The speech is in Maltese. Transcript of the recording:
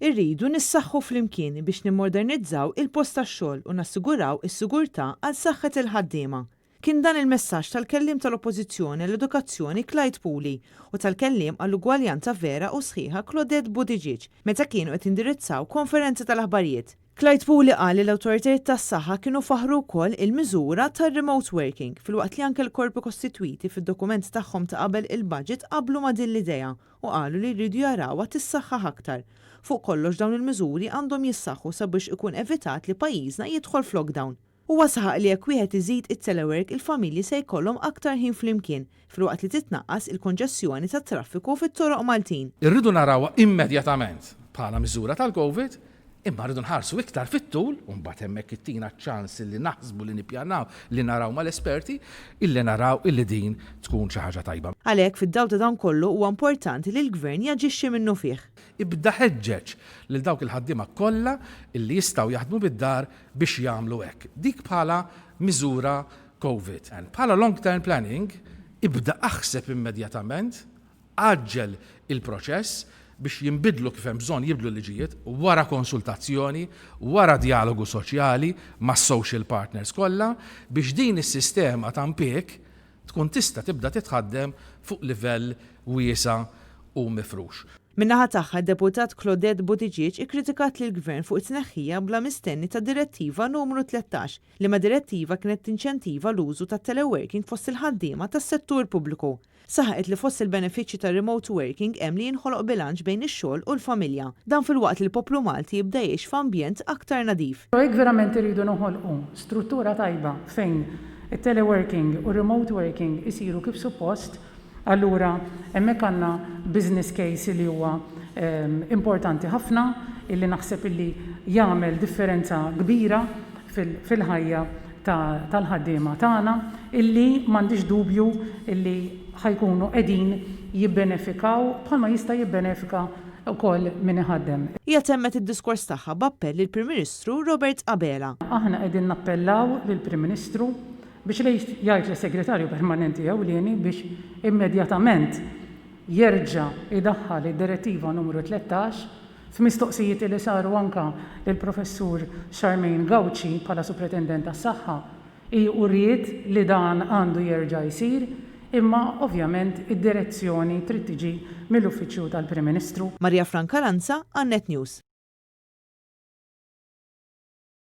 Irridu nissaħħu flimkien biex nimmodernizzaw il-post tax-xogħol u nassiguraw is-sigurtà għal saħħet il-ħaddiema. Kien dan il-messaġġ tal-Kelliem tal-Oppożizzjoni għall-Edukazzjoni Clyde Puli u tal-Kelliem għall-Ugwaljanza Vera u Sħiħa Claudette Buttigieg meta kienu qed jindirizzaw konferenza tal-aħbarijiet. Clyde Puli qal li l-awtoritajiet tas-saħħa kienu faħħru wkoll il-miżura tar-remote working filwaqt li anke l-korpi kostitwiti fid-dokument tagħhom ta' qabel il-budget qablu ma' din l-idea u qalu li jridu jarawha tissaħħaħ aktar. Fuq kollox dawn il-miżuri għandhom jissaħħu sabiex ikun evitat li pajjiżna jidħol f'lockdown. Huwa saħaq li jekk wieħed iżid it-telework il-familji se jkollhom aktar ħin flimkien filwaqt li titnaqqas il-konġestjoni tat-traffiku fit-toroq Maltin. Irridu narawha immedjatament bħala miżura tal-Covid, imma rridu nħarsu iktar fit-tul, u mbagħad hemmhekk ittina ċ-ċans illi naħsbu, li nippjanaw, li naraw mal-esperti, illi naraw illi din tkun xi ħaġa tajba. Għalhekk, fid-dawl ta' dan kollu huwa importanti li l-Gvern jaġixxi minnufih. Ibda ħeġġeġ lil dawk il-ħaddiema kollha illi jistgħu jaħdmu mid-dar biex jagħmlu hekk. Dik bħala miżura Covid. Bħala long term planning, ibda aħseb immedjatament, għaġġel il-proċess biex jinbidlu kif hemm bżonn jibdlu l-liġijiet wara konsultazzjoni, wara djalogu soċjali mas-social partners kollha biex din is-sistema ta' mpieg tkun tista' tibda titħaddem fuq livell wiesa' u mifrux. Min-naħa tagħha, d-Deputat Claudette Buttigieg ikkritikat lill-Gvern fuq it-tneħħija bla mistenni tad-Direttiva Numru 13, liema direttiva kienet tinċentiva l-użu tat-teleworking fost il-ħaddiema tas-settur pubbliku. Saħqet li fost il-benefiċċji tar-remote working hemm li jinħoloq bilanċ bejn ix-xogħol u l-familja. Dan filwaqt li l-poplu Malti jibda jgħix f'ambjent aktar nadif. Però jekk verament irridu noħolqu struttura tajba fejn it-teleworking u r-remote working isiru kif suppost, Allura hemmhekk għandna business case li huwa importanti ħafna illi naħseb illi jagħmel differenza kbira fil-ħajja tal-ħaddiema tagħna illi m'għandix dubju illi ħa jkunu qegħdin jibbenefikaw bħalma jista' jibbenefika wkoll min iħaddem. Hija temmet id-diskors tagħha b'appell lill-Prim Ministru Robert Abela. Aħna qegħdin nappellaw lill-Prim Ministru Biex li jgħid lis-Segretarju Permanenti Ewlieni biex immedjatament jerġa' jdaħħal id-Direttiva Numru 13, f'mistoqsijiet li saru anke lill-Professur Charmaine Gauci bħala Supretendent tas-Saħħa, hi uriet li dan għandu jerġa' jsir, imma ovvjament id-direzzjoni trid tiġi mill-Uffiċċju tal-Prim Ministru. Maria Franca Lanza, għan-Net News.